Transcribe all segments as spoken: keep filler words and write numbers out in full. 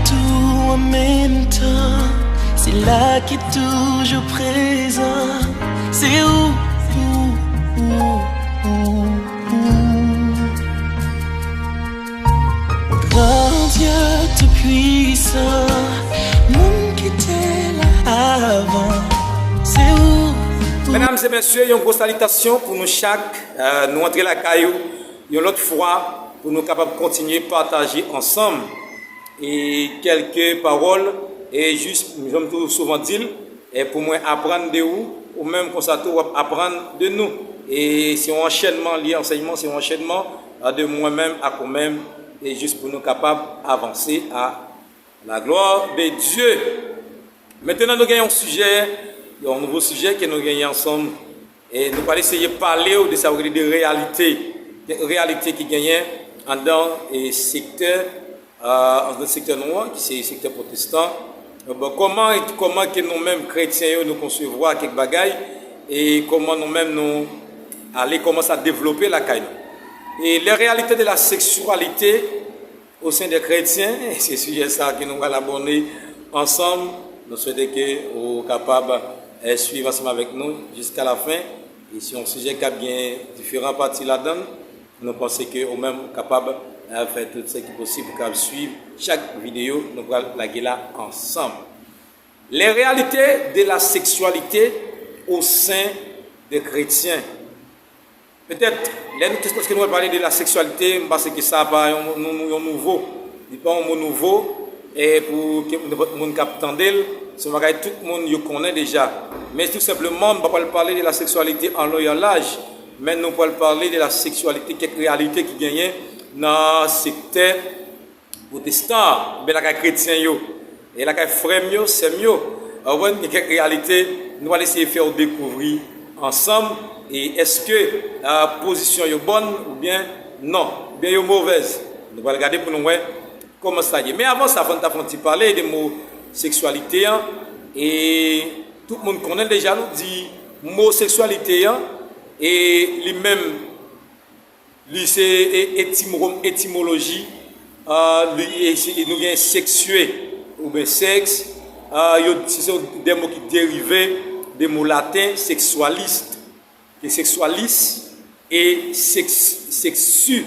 Tou an menm tan, se la ki toujou prezan. Se ou, ou, ou, ou, ou. Gran Dye Toupisan, moun ki te la avan, se ou, ou. Medam e mesye, yon gwo salitasyon pou nou chak. Euh, nou antre lakay ou yon lòt fwa pou nou kapab kontinye pataje ansanm e kèlke pawòl, e jis, jan m tou souvan di l, e pou mwen aprann de ou, ou menm konsa tou w ap aprann de nou. E se yon anchènman, li ansèyman, se yon anchènman, a, de mwen menm ak ou menm, e jis pou nou kapab avanse à la gloire de Dieu. Mentnan, nou gen yon sijè, yon nouvo sijè ke nou genyen ansanm. E nou pral eseye pale w de sa yo rele de reyalite, de reyalite ki genyen anndan, e, sektè, a, anndan sektè nou an, ki se sektè pwotestan. Bon, kòman, kòman ke nou menm kretyen yo, nou konsevwa kèk bagay, e kòman nou menm nou ale kòmanse a devlope lakay nou. E les réalités de la sexualité au sein des chrétiens, se sijè sa ke nou pral abòde ansanm. Nou swete ke ou kapab, eh, swiv ansanm avèk nou jiska la fen. E se yon sijè k ap gen diferan pati ladan l. Nou panse ke ou menm ou kapab, eh, fè tout sa ki posib pou w kapab swiv chak videyo nou pral lage la ansanm. Les réalités de la sexualité au sein des chrétiens. Petèt, lè nou, lòske nou pral pale de la seksyalite, m panse ke sa pa yon, nou, nou, yon nouvo. Li pa yon mo nouvo, e pou ke nenpòt moun k ap tande l, se yon bagay tout moun yo konnen deja. Men tou senpleman, nou pa pral pale de la seksyalite an long e an laj, men nou pral pale de la seksyalite, kèk reyalite ki genyen nan sektè pwotestan, oubyen lakay kretyen yo, e lakay frè m yo, sè m yo, w konprann, gen kèk reyalite nou pral eseye fè w dekouvri ansanm, e èske, a, pozisyon yo bòn oubyen non, oubyen yo movèz. Nou pral gade pou nou wè kòman sa ye. Men avan sa, fò n ta fè yon ti pale de mo seksyalite an, e tout moun konnen l deja, nou di mo seksyalite an, e li menm, li se e-, etimo-, etimoloji, a, li, e, se, nou gen seksye oubyen sèks, a, yo, se, se de mo ki derive de mo laten sexualis, e sexualis e seks, sexu.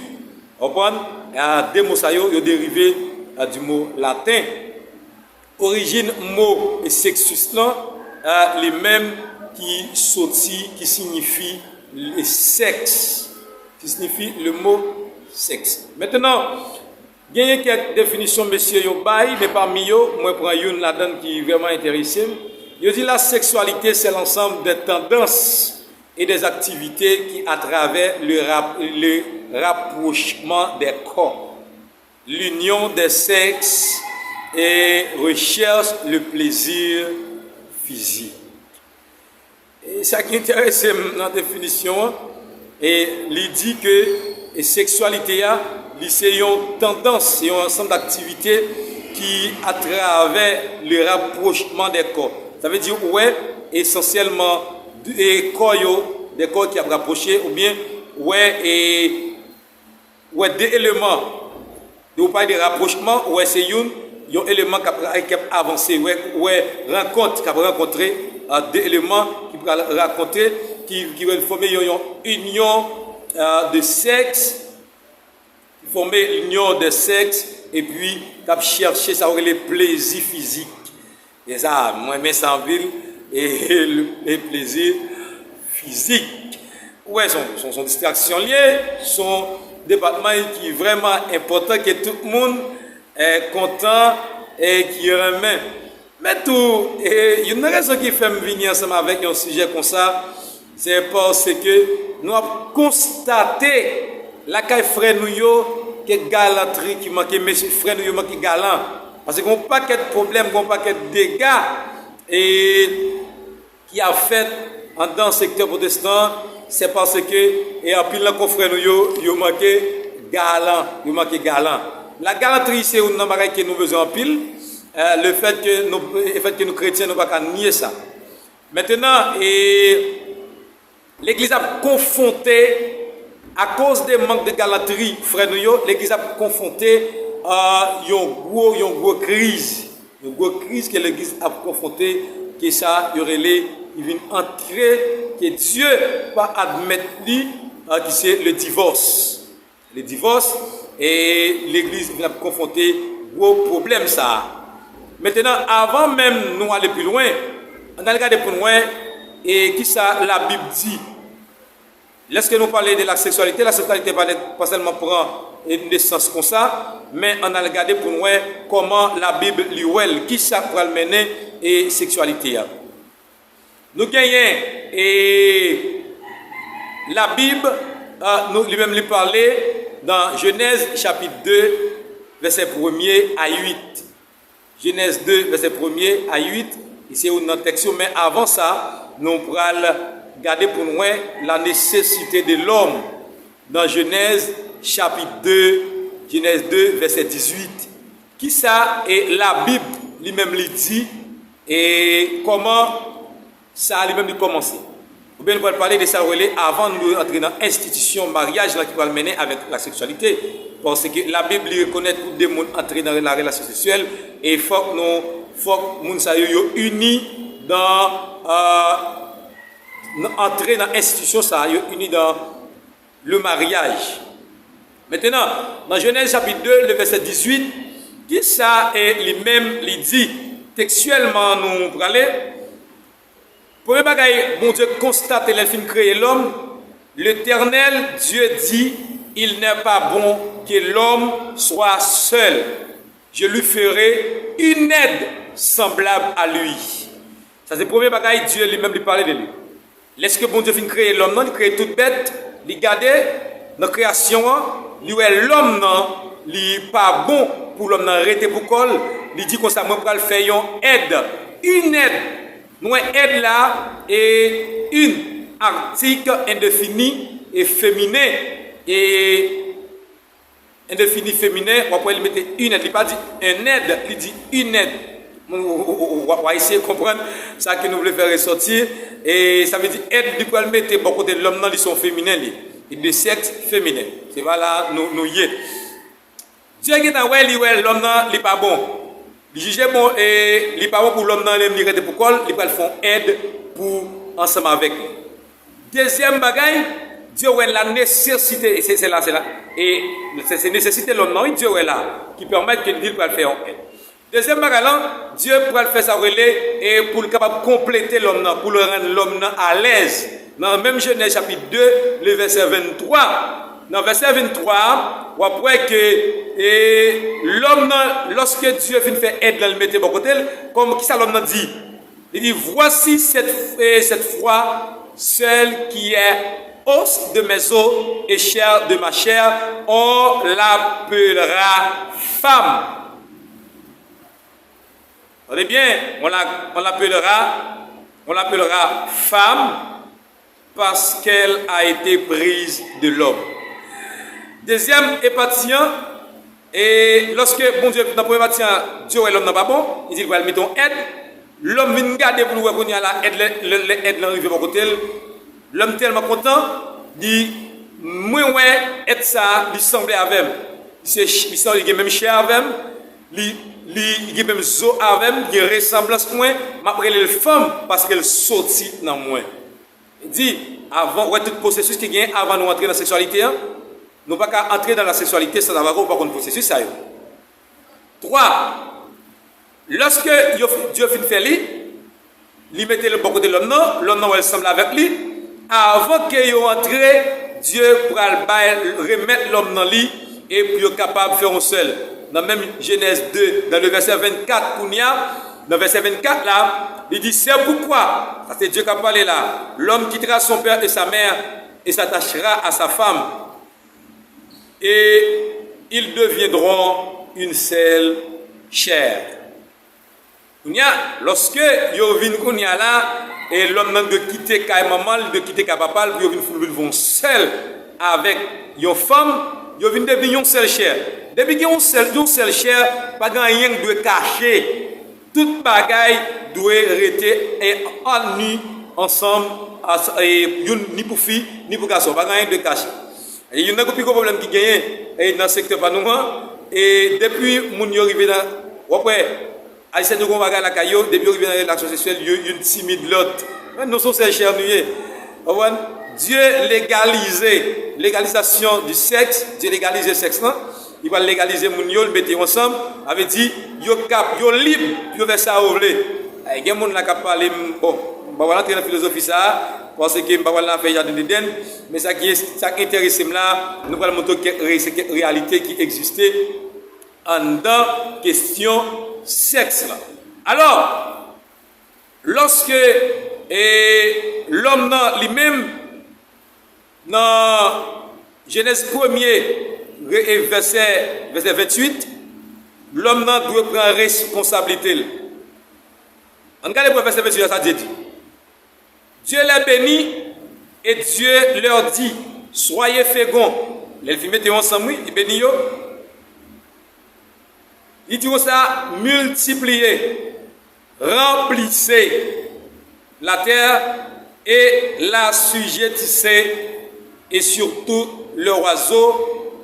Ou konprann? A, de mo sa yo, yo derive, a, di mo laten. Orijin mo sexus lan, a, li menm ki soti, ki siyifi le sèks, ki siyifi le mo sèks. Mentnan, genyen kèk definisyon mesye yo bay, men pami yo, mwen pran youn ladan l ki vrèman enterese m. Yo di, la sexualité, c'est l'ensemble des tendances et des activités qui, à travers le rap-, le rapprochement des corps, l'union des sexes et recherche le plaisir physique. E sa ki enterese m nan definisyon an, e li di ke, e seksyalite a, li se yon tandans, se yon ansanm aktivite ki atravè le rapprochement des corps. Sa vle di ou wè esansyèlman de, e kò yo, de kò ki ap rapwoche, oubyen ou wè, e ou wè de eleman. Lè ou pale de rapwochman, ou wè se youn, yon eleman k ap, k ap avanse, ou wè, ou wè rankont k ap rankontre, a, de eleman ki pral rankontre, ki, ki pral fòme yon, yon inyon, a, de sèks, ki fòme inyon de sèks, epi k ap chèche sa yo rele plezi fizik. E sa, mwen renmen sa anpil, e, e plezi fizik. Ou wè, se yon, se yon, se yon distraksyon l ye, se yon depatman ki vrèman enpòtan, ke tout moun, e, kontan, e ki renmen. Men tou, e, youn nan rezon ki fè m vini ansanm avèk yon sijè konsa, se paske nou ap konstate lakay frè nou yo, kèk galantri ki manke, mesye, frè nou yo manke galan. Paske gen yon pakèt pwoblèm, gen yon pakèt dega, e, ki ap fèt anndan sektè pwotestan an, se paske, e, anpil nan konfrè nou yo, yo manke galan, yo manke galan. La galanterie se youn nan bagay ke nou bezwen anpil, e, le fèt ke nou, e fèt ke nou kretyen, nou pa ka nye sa. Mentnan, e, legliz ap konfwonte, akoz de mank de galantri frè nou yo, legliz ap konfwonte a yon gwo, yon gwo kriz. Yon gwo kriz ke legliz ap konfwonte, ke sa yo rele, li vin antre, ke Dye pa admèt li, a, ki se le divòs. Le divòs, e legliz vin ap konfwonte gwo pwoblèm sa a. Mentenan, avan menm nou ale pi lwen, ann al gade pou n wè, e kisa Labib di. Lèske nou pale de la seksyalite, la seksyalite pa, pa sèlman pran, e, nesans konsa, men ann al gade pou n wè kòman Labib li wè l, kisa k pral mennen, e, seksyalite a. Nou genyen, e, Labib, a, nou, li menm li pale nan Jenèz chapit de, vèsè premye a uit. Jenèz de, vèsè premye a uit, e se youn nan tèks yo, men avan sa, nou pral gade pou n wè la nécessité de l'homme nan Jenèz chapit de, Jenèz de, vèsè dizuit. Kisa, e, Labib li menm li di, e kòman sa li menm li kòmanse? Oubyen nou pral pale de sa yo rele, avan nou antre nan enstitisyon maryaj lan ki pral mennen avèk la seksyalite. Paske Labib li rekonèt pou de moun antre nan la relasyon seksyèl, e fòk nou, fòk moun sa yo, yo ini dan, a, nan, antre nan enstitisyon sa, yo ini dan le maryaj. Mentenan, nan Jenèz chapit de, le vèsè dizuit, kisa, e, li menm li di? Tekstyèlman nou prale. Premye bagay Bondye konstate lè l fin kreye lòm, L'Éternel Dieu dit, il n'est pas bon que l'homme soit seul. Je lui ferai une aide semblable à lui. Sa se premye bagay Dye li menm li pale de li. Lèske Bondye fin kreye lòm nan, li kreye tout bèt, li gade nan kreyasyon an, li wè lòm nan, li pa bon pou lòm nan rete pou kò l, li di konsa, mwen pral fè yon èd, une aide. Nou wè èd la, e une, article indéfini e feminen, e endefini feminen, w ap wè li mete une aide, li pa di un aide, li di une aide. W, w, w, w, w ap eseye konprann sa ke nou vle fè resòti. E sa vle di èd li pral mete bò kote lòm nan, li se yon feminen li. Li de sèks feminen. Se pa la nou, nou ye. Dye gentan wè, li wè lòm nan, li pa bon. Li jije bon, e li pa bon pou lòm nan, li rete pou kò l, li pral fè yon èd pou ansanm avèk li. Dezyèm bagay, Dye wè la nesesite, e se, se la, se la, e se, se nesesite lòm nan, wi, Dye wè la, ki pèmèt ke li di l pral fè yon èd. Dezyèm bagay lan, Dye pral fè sa w rele, e pou l kapab konplete lòm nan, pou l rann lòm nan alèz. Nan menm Jenèz chapit de, le vèsè venntwa, nan vèsè venntwa a, w ap wè ke, e, lòm nan, lòske Dye fin fè èd lan, l mete bò kote l, kòm, kisa lòm nan di? Li di, voici cette, e, cette fois, celle qui est os de mes os et chair de ma chair, on l'appellera femme. Tande byen, on la, on l'appellera, on l'appellera femme parce qu'elle a été prise de l'homme. Dezyèm e pati an, e lòske Bondye, nan premye pati an, Dye wè lòm nan pa bon, li di l pral mete yon èd. Lòm vin gade pou l wè kounye a la, èd lè, lè, lè èd lan rive bò kote l. Lòm tèlman kontan, li, mwen wè èd sa a, li sanble avè m. Li se, li sanble, li gen menm chè avè m, li, li, li gen menm zo avè m, li gen resanblans mwen, m ap rele l fanm paske l soti nan mwen. Di, avan, wè tout pwosesis ki genyen avan nou antre nan seksyalite an, nou pa ka antre nan la seksyalite san avwa ke w pa konn pwosesis sa yo. Twa, lòske yo, Dye fin fè li, li mete l bò kote lòm nan, lòm nan wè l sanble avèk li, avan ke yo antre, Dye pral bay, remèt lòm nan li, e pou yo kapab fè yon sèl. Nan menm Jenèz de, nan le vèsè vennkat kounye a, nan vèsè vennkat la, li di, c'est pourquoi, sa se Dye k ap pale la, l'homme quittera son père et sa mère et s'attachera à sa femme, et ils deviendront une seule chair. Kounye a, lòske yo vin kounye a la, e lòm nan dwe kite kay manman l, dwe kite kay papa l, pou yo vin, vin fè yon sèl avèk yon fanm, yo vin devni yon sèl chè. Depi gen yon sèl, yon sèl chè, pa gen anyen k dwe kache. Tout bagay dwe rete e an ini ansanm, as-, e youn ni pou fi, ni pou gason. Pa gen anyen k dwe kache. E youn nan pi gwo pwoblèm ki genyen, e nan sektè pa nou an, E depi moun yo rive nan, w ap wè, Ayisyen yo gen yon bagay lakay yo, depi yo rive nan relasyon seksyèl, yo, youn timid lòt. Men nou se yon sèl chè nou ye. Ou konprann? Dye legalize, legalizasyon di sèks, Dye legalize sèks lan. Li pral legalize moun yo, li mete yo ansanm. Sa vle di, yo kab, yo lib pou yo fè sa yo vle. Ay, gen moun la k ap pale, m, bon, m pa pral antre nan filozofi sa a, paske m pa pral nan afè jaden Edenn, men sa ki, sa k enterese m la, nou pral montre w kèk re-, se kèk reyalite ki egziste anndan kesyon sèks la. Alò, lòske, e, lòm nan li menm, nan Jenèz premye, re-, e, vèsè, vèsè venntuit, lòm nan dwe pran responsablite l. Ann gade pou wè vèsè venntuit la, sa Dye di. Dieu les bénit et Dieu leur dit, soyez féconds. Lè l fin mete yo ansanm, wi, li beni yo. Li di konsa, multipliez, remplissez la terre et l'assujettissez, et sur tous les oiseaux,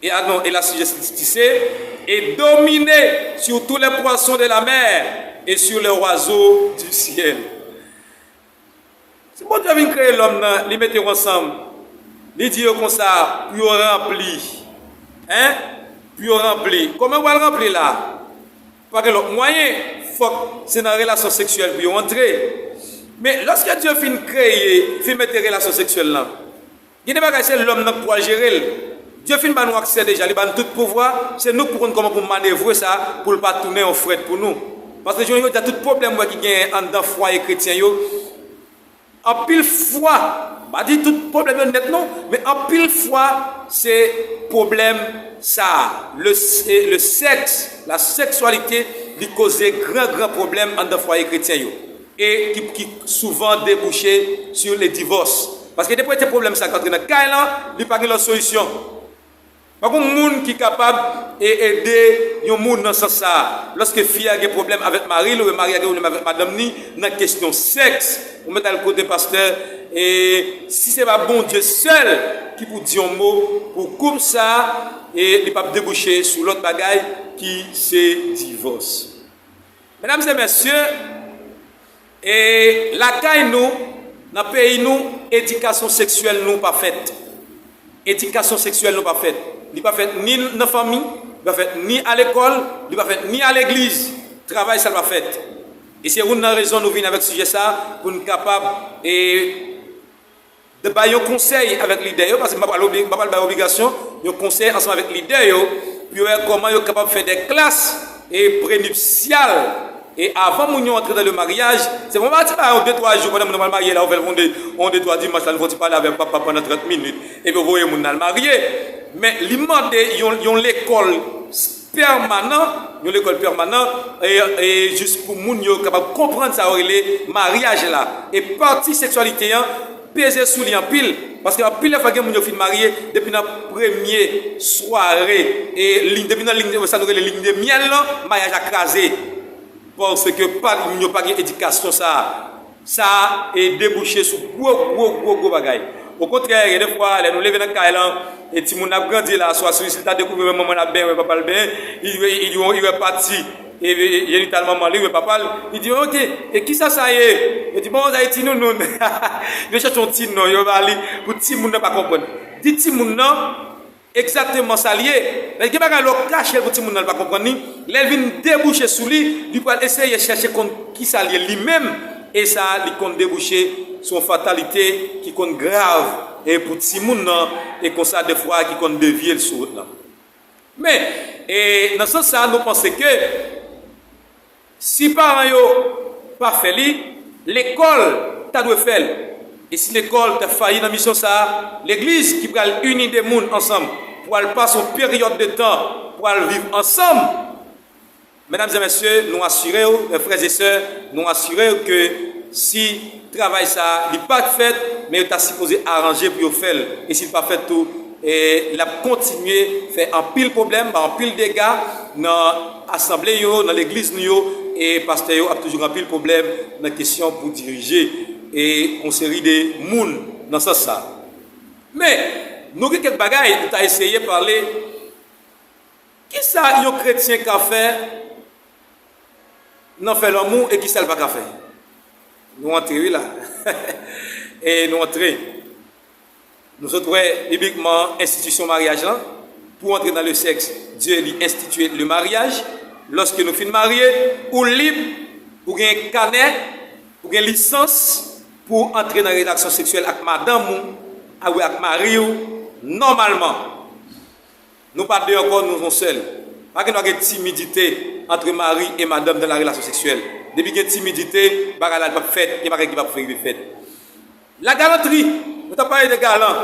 et, ah non, et l'assujettissez, et dominez sur tous les poissons de la mer et sur les oiseaux du ciel. Si Bondye vin kreye lòm nan, li mete yo ansanm, li di yo konsa pou yo ranpli. Hein? Pou yo ranpli. Kòman yo pral ranpli la? Pa gen lòt mwayen, fòk se nan relasyon seksyèl pou yo antre. Men lòske Dye fin kreye, fin mete relasyon seksyèl lan, gen de bagay se lòm nan k pral jere l. Dye fin ba nou aksè deja, li ba n tout pouvwa, se nou k pou konn kòman pou manevre sa, pou l pa tounen yon frèt pou nou. Paske jounen jodi a, tout pwoblèm wè ki genyen anndan fwaye kretyen yo, anpil fwa, m pa di tout pwoblèm yo nèt non, men anpil fwa se pwoblèm sa a, le, le sexe, la sexualité, li koze gran, gran pwoblèm anndan fwaye kretyen yo. E ki, ki souvan debouche sur le divorce. Paske depi se pwoblèm sa k antre nan kay lan, li pa gen lòt solisyon. Pa gen moun ki kapab e ede yon moun nan sans sa a. Lòske fi a gen pwoblèm avèk mari l, oubyen mari a gen pwoblèm avèk madanm ni nan kesyon sèks, ou mèt al kote pastè, e si se pa Bondye sèl ki pou di yon mo pou koup sa a, e li p ap debouche sou lòt bagay ki se divòs. Medam e mesye, e lakay nou, nan peyi nou, edikasyon seksyèl nou pa fèt. Edikasyon seksyèl nou pa fèt. Li pa fèt ni nan fanmi, li pa fèt ni alekòl, li pa fèt ni alegliz. Travay sa l pa fèt. E se youn nan rezon nou vin avèk sijè sa a, pou n kapab, e, de bay yon konsèy avèk lidè yo, paske m pa pral obli-, m pa pral bay obligasyon, yon konsèy ansanm avèk lidè yo, pou yo wè kòman yo kapab fè de klas, e, prenipsyal, e, avan moun yo antre nan le maryaj, se pa yon ti bagay, yon de twa jou pandan moun yo pral marye la, ou fè l yon de, yon de twa dimanch la, nou fè yon ti pale avèk papa pandan trant minit, epi yo voye moun nan al marye. Men li mande yon, yon lekòl pèmanan, yon lekòl pèmanan, e, e jis pou moun yo kapab konprann sa yo rele maryaj la. E pati seksyalite an peze sou li anpil, paske anpil lè fwa gen moun yo fin marye, depi nan premye sware, e liy, depi nan liy, sa nou rele liy de myèl lan, maryaj la kraze. Paske pa, moun yo pa gen edikasyon sa a. Sa, e, debouche sou gwo, gwo, gwo, gwo bagay. Okontrè, gen de fwa, lè nou leve nan kay lan, e timoun ap grandi la, swa si, si l ta dekouvri wè manman l ap benyen, wè papa l benyen, li, li, li, li wè pati, e, e, jenital manman li, wè papa l, li di, "Ok, e kisa sa ye?" Yo di, "Bon, sa ye ti nounoun." Yo chèche yon ti non, yo ba li, pou timoun nan pa konprann. Di timoun nan, egzakteman sa l ye. Men gen bagay lè w kache l pou timoun nan, l pa konprann li. Lè l vin debouche sou li, li pral eseye chèche konn kisa l ye li menm. E sa, li konn debouche sou yon fatalite ki konn grav, e pou timoun nan, e konsa, defwa, ki konn devye l sou wout lan. Men, e nan sans sa, nou panse ke si paran yo pa fè li, lekòl ta dwe fè l. E si lekòl ta fayi nan misyon sa a, legliz ki pral ini de moun ansanm pou al pase yon peryòd de tan pou al viv ansanm, medam e mesye, nou asire w, frè e sè, nou asire w ke si travay sa a, li pa t fèt, men yo ta sipoze aranje pou yo fè l. E si l pa fèt tou, e l ap kontinye fè anpil pwoblèm, bay anpil dega nan asanble yo, nan legliz nou yo, e pastè yo ap toujou gen anpil pwoblèm nan kesyon pou dirije, e yon seri de moun nan sans sa. Men, nou gen kèk bagay nou ta eseye pale Kisa yon kretyen ka fè nan fè lanmou e kisa l pa ka fè? Nou antre wi la. E nou antre. Nou sot wè biblikman enstitisyon maryaj lan. Pou antre nan le sexe, Dieu li enstitye le mariage. Lòske nou fin marye, ou lib, ou gen kanè, ou gen lisans pou antre nan relasyon seksyèl ak madanm ou, a wi ak mari w, nòmalman. Nou pa de ankò, nou yon sèl. Pa gen dwa gen timidite antre mari e madanm dan la relasyon seksyèl. Depi gen timidite, bagay la p ap fèt, gen bagay ki p ap rive fèt. La galanterie, nou t ap pale de galan.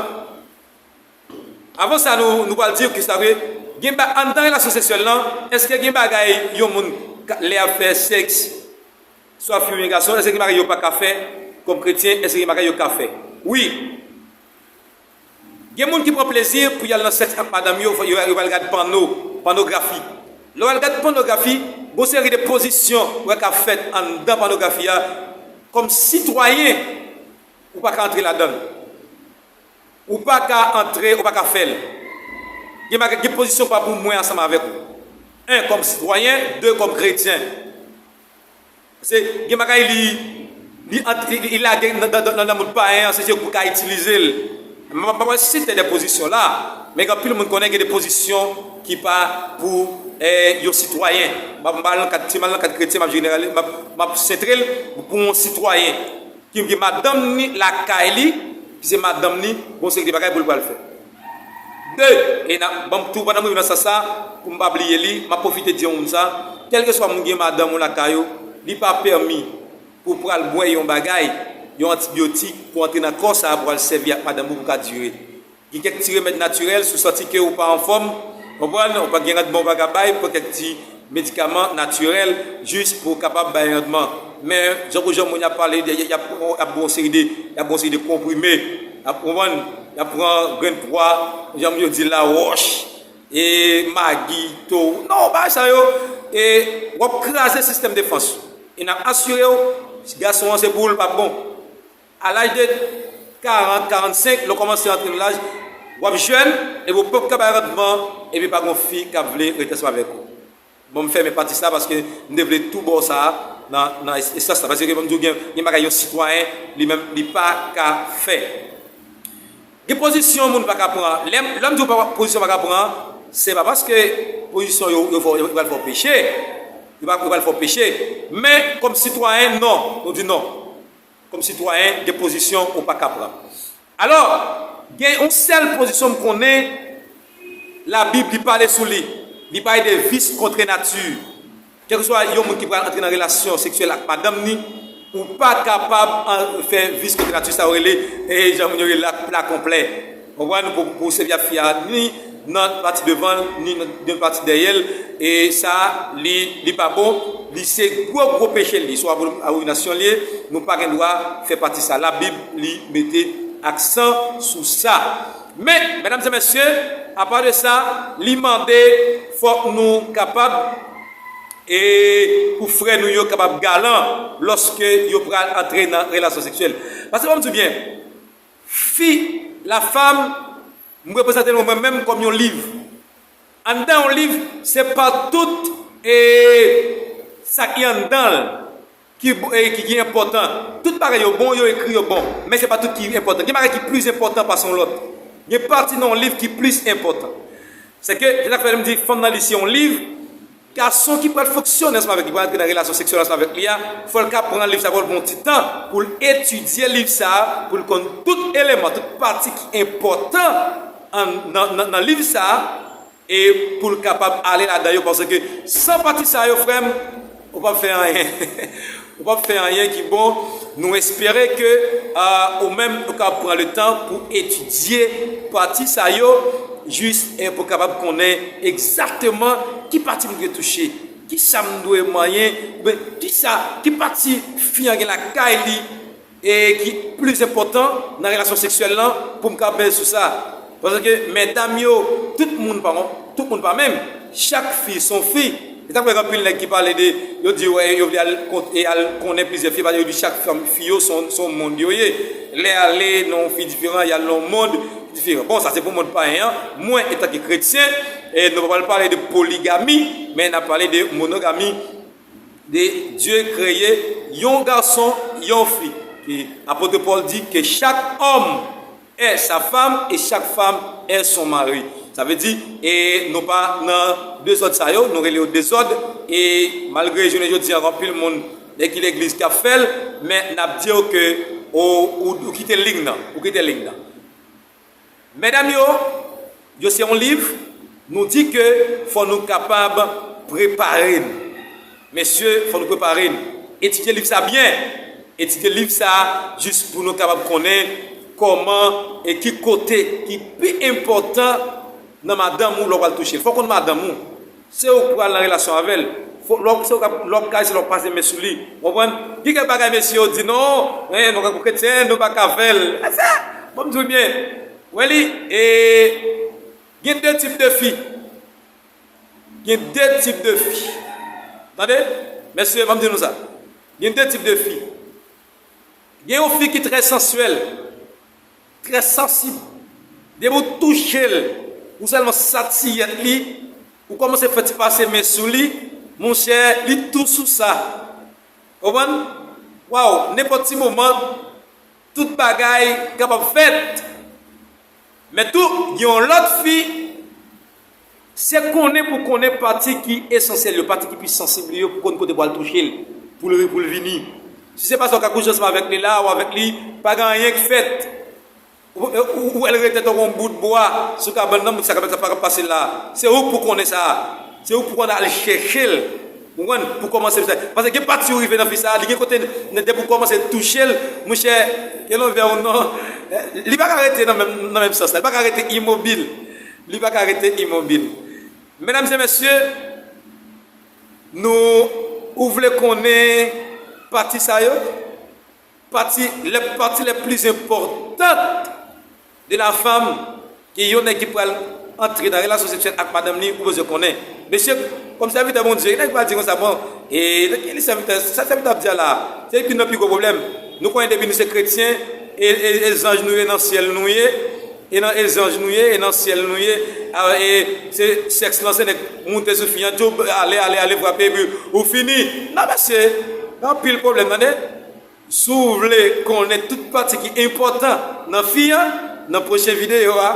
Avan sa, nou, nou pral di ki sa vre. Gen ba, anndan relasyon seksyèl lan, èske gen bagay yon moun ka- lè ap fè sèks, swa fi oubyen gason, èske gen bagay yo pa ka fè kòm kretyen, èske gen bagay yo ka fè? Wi. Gen moun ki pran plezi pou y al nan sèks ak madanm yo, yo, yo pral gad panno, pònografi. Lè w al gad pònografi, gon seri de pozisyon ou wè k ap fèt anndan pònografi a, kòm sitwayen, ou pa ka antre ladan l. Ou pa ka antre, ou pa ka fè l. Gen bagay, gen pozisyon pa pou mwen ansanm avèk ou. En, kòm sitwayen, de, kòm kretyen. Paske gen bagay li, li, ant- li, li lage nan, nan, nan, nan mond payen an, se pou ka itilize l. M ap, m ap site de pozisyon la, men gen anpil moun konnen gen de pozisyon ki pa pou eh, yon sitwayen. M ap, m ap al nan kad, si m al nan kad kretyen, m ap jenerali, m ap, m ap sentre l pou yon sitwayen. Ki gen madanm ni lakay li, ki se madanm ni, gon seri de bagay pou l pral fè. De, e n a, ban m tou, pandan m rive nan sans sa, pou m pa bliye li, m ap pwofite di yon moun sa, kèlkeswa moun gen madanm ou lakay ou, li pa pèmi pou w pral bwè yon bagay, yon antibyotik, pou antre nan kò sa a, pou al sèvi ak madanm ou pou ka dire. Gen kèk ti remèd natirèl, si w santi ke ou pa anfòm, konprann, ou pa gen randman ou pa ka bay, pran kèk ti medikaman natirèl, jis pou w kapab bay randman. Men, jan pou jan moun y ap pale, de- y ap, y ap, y ap ba w yon seri de, y ap ba w yon seri de konprime, y ap, konprann, y ap pran grenn pwa, jan moun yo di lawòch, e magi, to. Non, bagay sa yo, e w ap kraze sistèm defans ou. E n ap asire w, gason an se pou ou l p ap bon. A laj de karant, karannsenk, lè w kòmanse antre nan laj, w ap jèn, epi w p ap ka bay randman, epi pa gon fi k ap vle rete ansanm avèk ou. Bon, m fèmen pati sa paske m te vle tou ba w sa nan, nan es- esans la. Paske ban m di w gen, gen bagay yon sitwayen, li menm, li pa ka fè. Gen pozisyon moun pa ka pran. Lè m, lè m di w pa- pozisyon pa ka pran, se pa paske pozisyon yo, yo, fè w- yo pral fè w peche. Yo pa- yo pral fè w peche. Men, kòm sitwayen, non. Nou di non. Kòm sitwayen, gen pozisyon ou pa ka pran. Alò, gen yon sèl pozisyon m konnen Labib li pale sou li. Li pale de vis kontre nati. Kèlkeswa yon moun ki pral antre nan relasyon seksyèl ak madanm ni, ou pa kapab an- fè vis kontre nati, sa yo rele, e jan moun yo rele la, pla konplè. Konprann? Pou, pou sèvi ak fi a, ni nan pati devan l, ni nan, nan pati dèyè l, e sa, li, li pa bon, li se gwo, gwo peche l, li, sou abominasyon li ye, nou pa gen dwa fè pati sa. Labib, li mete aksan sou sa. Men, medam e mesye, apa de sa, li mande fòk nou kapab, e pou frè nou yo kapab galan lòske yo pral antre nan relasyon seksyèl. Paske, ban m di w byen, fi, la femme, m reprezante l mwen menm kòm yon liv. Anndan yon liv, se pa tout e sa ki anndan l ki, e ki, ki enpòtan. Tout bagay yo bon, yo ekri yo bon, men se pa tout ki enpòtan. Gen bagay ki plis enpòtan pase yon lòt. Gen pati nan yon liv ki plis enpòtan. Se ke, se sa k fè m di fanm nan li se yon liv, gason ki pral fonksyone ansanm avèk li, pral antre nan relasyon seksyèl ansanm avèk li a, fò l ka pran liv sa, fò l pran yon ti tan pou l etidye liv sa, pou l konn tout eleman, tout pati ki enpòtan an- nan, nan, nan liv sa, e pou l kapab ale ladan yo, paske san pati sa yo, frè m, ou p ap fè anyen. Ou p ap fè anyen ki bon. Nou espere ke, ah, ou menm, ou ka pran le tan pou etidye pati sa yo, jis, e pou kapab konnen egzakteman ki pati m dwe touche, ki sa m dwe manyen, oubyen ki sa, ki pati fi an gen lakay li, e ki plis enpòtan nan relasyon seksyèl lan, pou m ka benyen sou sa. Paske, medam yo, tout moun pa, tout moun pa menm. Chak fi se yon fi. E sa k fè gen anpil nèg ki pale de, yo di, wè, yo vle al kont- e al konnen plizyè fi, paske yo di chak fanm, fi yo se yon, se yon mond yo ye. Lè ale nan yon fi diferan, y al nan yon mond diferan. Bon, sa se pou mond payen an. Mwen, etanke kretyen, E nou pa pral pale de poligami, men n ap pale de monogami, de Dye kreye yon gason, yon fi. E apot Pòl di ke chaque homme est sa femme et chaque femme est son mari. Sa vle di, e nou pa nan dezòd sa yo, nou rele yo dezòd, e malgre jounen jodi an, anpil moun, e ki legliz k ap fè l, men n ap di w ke ou, ou, ou kite liy nan, ou kite liy nan. Medam yo, yo se yon liv, nou di ke fò nou kapab prepare n. Mesye, fò nou prepare n. Etidye liv sa byen. Etidye liv sa jis pou nou kapab konnen kòman e ki kote ki pi enpòtan nan madanm ou lè w pral touche l. Fò w konn madanm ou. Se ou k pral nan relasyon avè l. Fò, lè w, se ou k ap, lè w ap karese, lè w ap pase men sou li. Ou konprann? Gen kèk bagay mesye yo di, non, en, nou kretyen, nou pa ka fè l. E sa, bon, m di w byen. Wè li, e, gen de tip de fi. Gen de tip de fi. Tande? Mesye, ban m di nou sa. Gen de tip de fi. Gen yon fi ki trè sansyèl, trè sansib. Depi w touche l, ou sèlman satiyèt li, ou kòmanse fè ti pase men sou li, monchè, li tou sou sa. Konprann? Waw, nenpòt ti moman, tout bagay kapab fèt. Men tou, gen yon lòt fi, se konnen pou konnen pati ki esansyèl yo, pati ki pi sansib li yo, pou konn kote pou al touche l, pou l, pou l vini. Si se pa sa, w ka kouche ansanm avèk li la, ou avèk li, pa gen anyen k fèt. Ou, ou, ou wè l rete tankou yon bout bwa sou kabann nan, moun sa k ap, sa pa k ap pase la. Se ou k pou konnen sa. Se ou k pou konn al chèche l. Ou konprann? Pou kòmanse sa. Paske gen pati ou rive nan fi sa, li gen kote, depi ou kòmanse touche l, monchè, ke l anvè ou non, li pa ka rete nan menm, nan menm sans la. Li pa ka rete imobil. Li pa ka rete imobil. Medam e mesye, nou, ou vle konnen pati sa yo? Pati, les parties les plus importantes de la femme, ke yon nèg ki pral antre nan relasyon seksyèl ak madanm li, ou bezwen konnen. Mesye, kòm sèvitè Bondye, nèg pa di konsa, bon, e, li sèvitè, sa sèvitè ap di a la, se youn nan pi gwo pwoblèm. Nou konnen depi nou se kretyen, e, e, e zanj nou ye, nan syèl nou ye, e nan, e zanj nou ye, e nan syèl nou ye, a, e se sèks lan, se nèg moute sou fi an, di w, ale, ale, ale, frape, epi ou fini. Non, mesye, gen anpil pwoblèm, tande. Si w vle konnen tout pati ki enpòtan nan fi an, nan pwochen videyo a,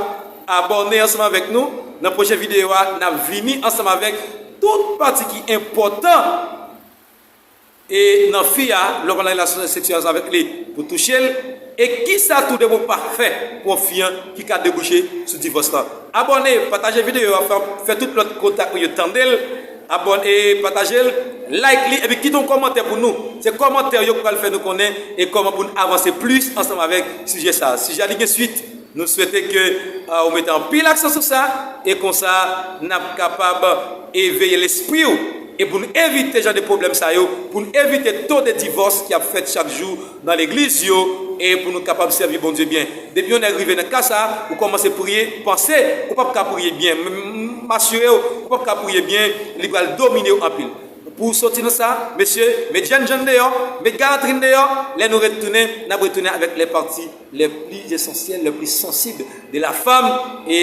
abòne ansanm avèk nou. Nan pwochen videyo a, n ap vini ansanm avèk tout pati ki enpòtan, e, nan fi a, lè w pral nan relasyon seksyèl ansanm avèk li, pou touche l, e kisa tou depi w pa fè pou yon fi an ki ka debouche sou divòs lan. Abòne, pataje videyo a, fè, fè tout lòt kontak ou yo tande l, abòne, pataje l, like li, epi kite yon kòmantè pou nou. Se kòmantè yo k pral fè nou konnen e kòman pou n avanse plis ansanm avèk sijè sa a. Sijè a li gen swit. Nou swete ke, a, ou mete anpil aksan sou sa, e konsa, n ap kapab eveye lespri w, e pou n evite jan de pwoblèm sa yo, pou n evite to de divòs ki ap fèt chak jou nan legliz yo, e pou nou kapab sèvi Bondye byen. Depi yon nèg rive nan ka sa, ou kòmanse priye, panse, ou p ap ka priye byen. M, m, m asire w, ou p ap ka priye byen, li pral domine w anpil. Pou w soti nan sa, mesye, met jènjan deyò, met galanterie deyò, lè nou retounen, n ap retounen avèk les parties les plus essentielles, les plus sensibles de la femme, e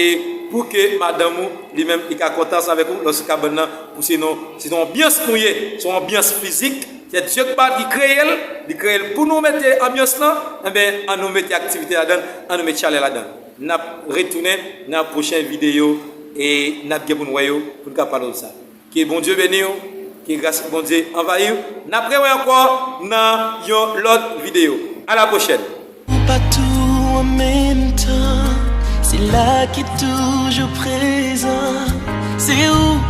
pou ke madanm ou, li menm, li ka kontan ansanm avèk ou, lòske kabann nan, pou se yon, se yon anbyans nou ye, se yon anbyans fizik, se Dye ki ba, ki kreye l, li kreye l pou nou mete anbyans lan, enben, an nou mete aktivite ladan l, an nou mete chalè ladan l. N ap retounen nan pwochen videyo e n ap gen pou n wè yo, pou n ka pale de sa. Ke Bondye beni w, ke gras Bondye anvayi w. N ap rewè ankò nan yon lòt videyo. A la pwochèn. Ou pa tou an menm tan, se la ki toujou prezan. Se ou